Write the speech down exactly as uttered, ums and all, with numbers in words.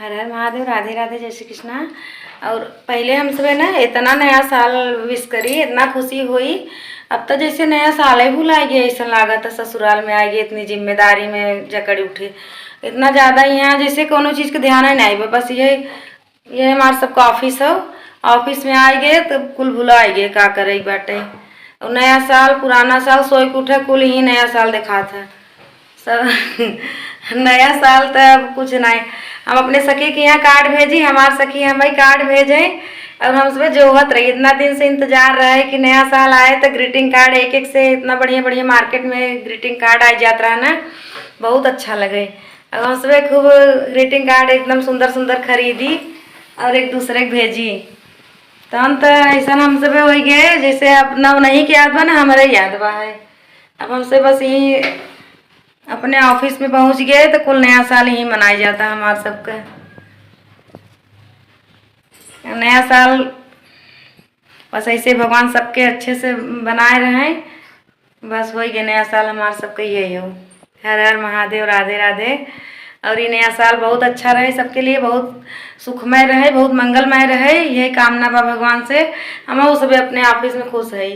हर हर महादेव, राधे राधे, जय श्री कृष्णा। और पहिले हम सबे ना इतना नया साल विश करी, इतना खुशी होई। अब तो जैसे नया साल ही भुला गया, ऐसा लागत है ससुराल में आ गए, इतनी जिम्मेदारी में जकड़ उठे। इतना ज़्यादा यहाँ जैसे कोनो चीज़ के ध्यान ही नहीं बा, बस ये, ये हमार सबका ऑफिस हो, ऑफिस में आ गए तो कुल भुला गए का करे के बाटे। और नया साल, पुराना साल, सोए के उठे, कुल ही नया साल दिखात है। सब नया साल तो अब कुछ नहीं। हम अपने सखी के यहाँ कार्ड भेजी, हमार सखी हमें कार्ड भेजे, और हम सब जोहत रही। इतना दिन से इंतजार रहे कि नया साल आए तो ग्रीटिंग कार्ड एक एक से, इतना बढ़िया बढ़िया मार्केट में ग्रीटिंग कार्ड आ जात रहा ना, बहुत अच्छा लगे। और हम सब खूब ग्रीटिंग कार्ड एकदम सुंदर सुंदर खरीदी और एक दूसरे के भेजी। तहन तो ऐसा हम सब हो गए जैसे अपना नहीं के याद बा ना, हमारे याद बा है। अब हमसे बस यही अपने ऑफिस में पहुँच गए तो कुल नया साल यहीं मनाया जाता है हमार सबका। नया साल बस ऐसे भगवान सबके अच्छे से बनाए रहें। बस हो गए नया साल हमार सबका यही हो। हर हर महादेव, राधे राधे। और ये नया साल बहुत अच्छा रहे सबके लिए, बहुत सुखमय रहे, बहुत मंगलमय रहे, यही कामना बा भगवान से। हम सब अपने ऑफिस में खुश है।